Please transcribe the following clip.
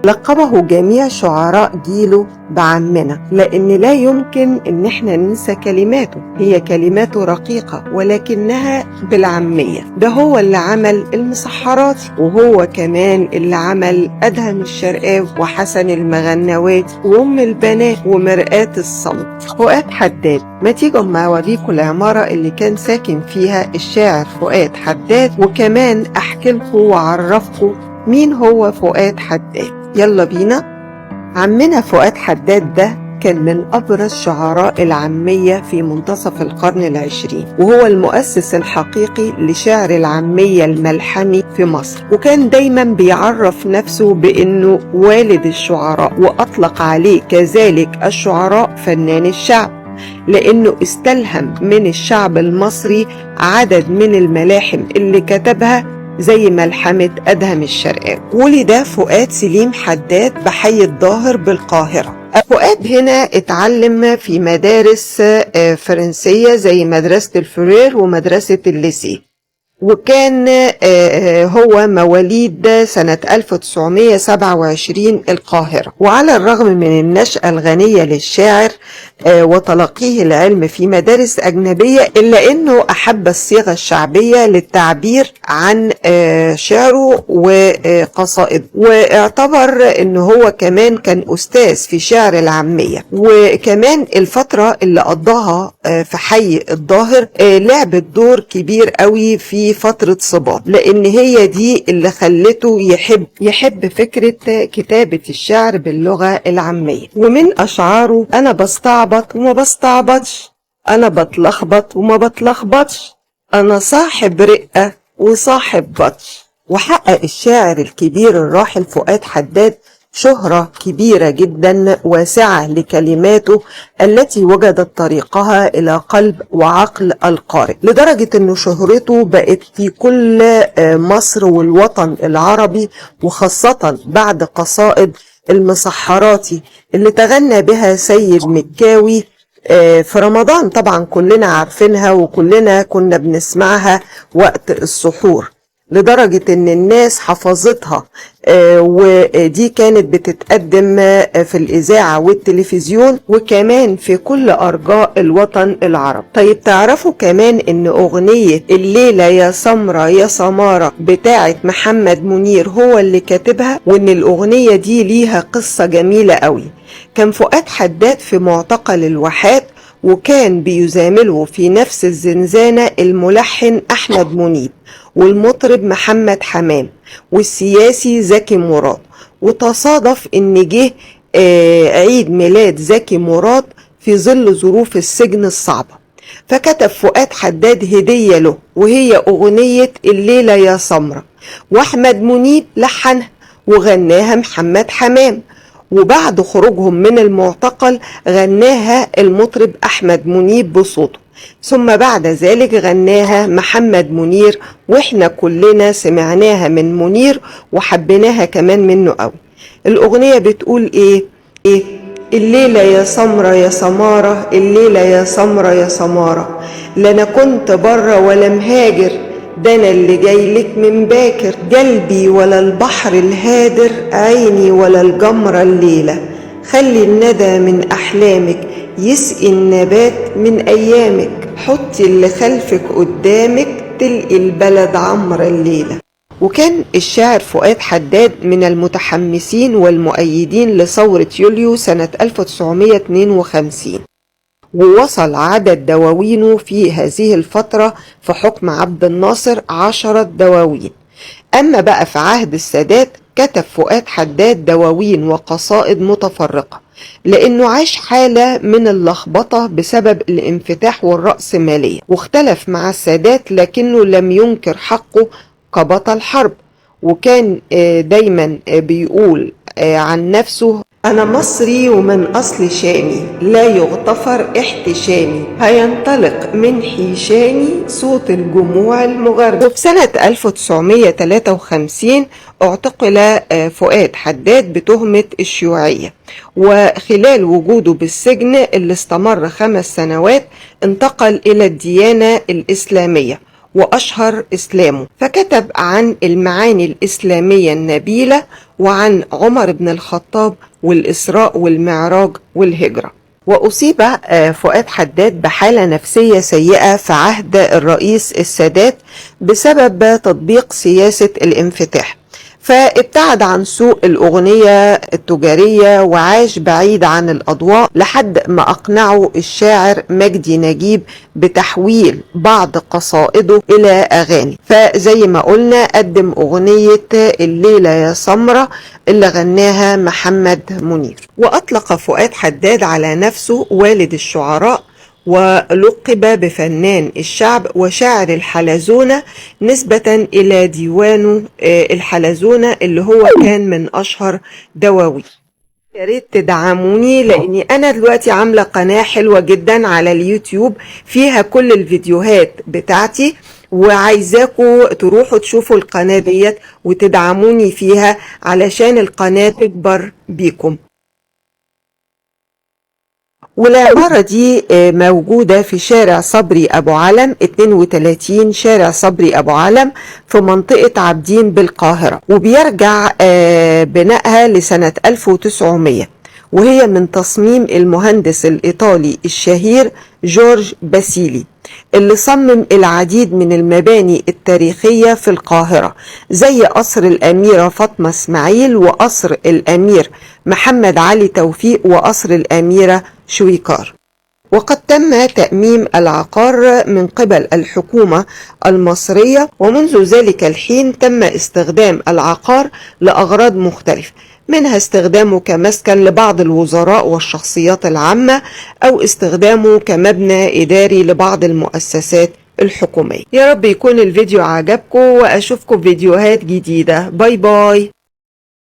لقبه جميع شعراء جيله بعمنا، لأن لا يمكن إن احنا ننسى كلماته، هي كلماته رقيقة ولكنها بالعامية. ده هو اللي عمل المسحراتي، وهو كمان اللي عمل أدهم الشرقاوي وحسن المغنواتي وأم البنات ومرآة الصمت. فؤاد حداد، ما تيجوا اما اوريكم العمارة اللي كان ساكن فيها الشاعر فؤاد حداد، وكمان احكي لكم واعرفكم مين هو فؤاد حداد. يلا بينا. عمنا فؤاد حداد ده كان من أبرز شعراء العامية في منتصف القرن العشرين، وهو المؤسس الحقيقي لشعر العامية الملحمي في مصر، وكان دايما بيعرف نفسه بأنه والد الشعراء، وأطلق عليه كذلك الشعراء فنان الشعب، لأنه استلهم من الشعب المصري عدد من الملاحم اللي كتبها زي ملحمة أدهم الشرقاوي. ولد فؤاد سليم حداد بحي الظاهر بالقاهرة. فؤاد هنا اتعلم في مدارس فرنسية زي مدرسة الفرير ومدرسة الليسي، وكان هو مواليد سنة 1927 القاهرة. وعلى الرغم من النشأة الغنية للشاعر وتلقيه العلم في مدارس أجنبية، إلا أنه أحب الصيغة الشعبية للتعبير عن شعره وقصائده، واعتبر أنه هو كمان كان أستاذ في شعر العامية. وكمان الفترة اللي قضاها في حي الظاهر لعبت دور كبير قوي في فترة صباه، لأن هي دي اللي خلته يحب فكرة كتابة الشعر باللغة العامية. ومن أشعاره: أنا بستعبط وما بستعبطش، أنا بتلخبط وما بتلخبطش، أنا صاحب رقة وصاحب بطش. وحقق الشاعر الكبير الراحل فؤاد حداد شهرة كبيرة جدا واسعة لكلماته التي وجدت طريقها إلى قلب وعقل القارئ، لدرجة أن شهرته بقت في كل مصر والوطن العربي، وخاصة بعد قصائد المسحراتي اللي تغنى بها سيد مكاوي في رمضان. طبعا كلنا عارفينها وكلنا كنا بنسمعها وقت السحور، لدرجة ان الناس حفظتها، ودي كانت بتتقدم في الإذاعة والتلفزيون وكمان في كل أرجاء الوطن العربي. طيب تعرفوا كمان ان أغنية الليلة يا سمرة يا سمارة بتاعة محمد منير هو اللي كاتبها، وان الأغنية دي ليها قصة جميلة قوي. كان فؤاد حداد في معتقل الواحات، وكان بيزامله في نفس الزنزانة الملحن أحمد منيب والمطرب محمد حمام والسياسي زكي مراد. وتصادف إن جه عيد ميلاد زكي مراد في ظل ظروف السجن الصعبة، فكتب فؤاد حداد هدية له وهي أغنية الليلة يا سمرة، وأحمد منيب لحنها وغناها محمد حمام. وبعد خروجهم من المعتقل غناها المطرب أحمد منيب بصوته، ثم بعد ذلك غناها محمد منير، واحنا كلنا سمعناها من منير وحبيناها كمان منه قوي. الأغنية بتقول إيه؟ إيه؟ الليلة يا سمرة يا سمارة، الليلة يا سمرة يا سمارة، لا أنا كنت برا ولا مهاجر، ده أنا اللي جايلك من باكر، قلبي ولا البحر الهادر، عيني ولا الجمرة الليلة، خلي الندى من أحلامك يسقي النبات من أيامك، حطي اللي خلفك قدامك تلقي البلد عمر الليلة. وكان الشاعر فؤاد حداد من المتحمسين والمؤيدين لثورة يوليو سنة 1952، ووصل عدد دواوينه في هذه الفترة في حكم عبد الناصر 10 دواوين. أما بقى في عهد السادات كتب فؤاد حداد دواوين وقصائد متفرقة، لأنه عاش حالة من اللخبطة بسبب الانفتاح والرأسمالية، واختلف مع السادات لكنه لم ينكر حقه كبطل حرب، وكان دايما بيقول عن نفسه: أنا مصري ومن أصل شامي، لا يغتفر احتشامي، هينطلق من حيشاني صوت الجموع المغرب. وفي سنة 1953 اعتقل فؤاد حداد بتهمة الشيوعية، وخلال وجوده بالسجن اللي استمر 5 سنوات انتقل إلى الديانة الإسلامية، وأشهر إسلامه، فكتب عن المعاني الإسلامية النبيلة وعن عمر بن الخطاب والإسراء والمعراج والهجرة. وأصيب فؤاد حداد بحالة نفسية سيئة في عهد الرئيس السادات بسبب تطبيق سياسة الانفتاح، فابتعد عن سوق الأغنية التجارية وعاش بعيد عن الأضواء لحد ما أقنعه الشاعر مجدي نجيب بتحويل بعض قصائده إلى أغاني. فزي ما قلنا قدم أغنية الليلة يا سمرة اللي غناها محمد منير. وأطلق فؤاد حداد على نفسه والد الشعراء، ولقب بفنان الشعب وشاعر الحلزونة نسبة إلى ديوانه الحلزونة اللي هو كان من أشهر دواوين. يا ريت تدعموني لأني أنا دلوقتي عاملة قناة حلوة جدا على اليوتيوب فيها كل الفيديوهات بتاعتي، وعايزاكوا تروحوا تشوفوا القناة ديت وتدعموني فيها علشان القناة تكبر بيكم. والعمارة دي موجودة في شارع صبري أبو علم 32 شارع صبري أبو علم في منطقة عابدين بالقاهرة، وبيرجع بنائها لسنة 1900، وهي من تصميم المهندس الإيطالي الشهير جورج باسيلي اللي صمم العديد من المباني التاريخية في القاهرة زي قصر الأميرة فاطمة اسماعيل وقصر الأمير محمد علي توفيق وقصر الأميرة شويكار. وقد تم تأميم العقار من قبل الحكومة المصرية، ومنذ ذلك الحين تم استخدام العقار لأغراض مختلفة، منها استخدامه كمسكن لبعض الوزراء والشخصيات العامة، أو استخدامه كمبنى إداري لبعض المؤسسات الحكومية. يا رب يكون الفيديو عجبكم وأشوفكم فيديوهات جديدة. bye bye.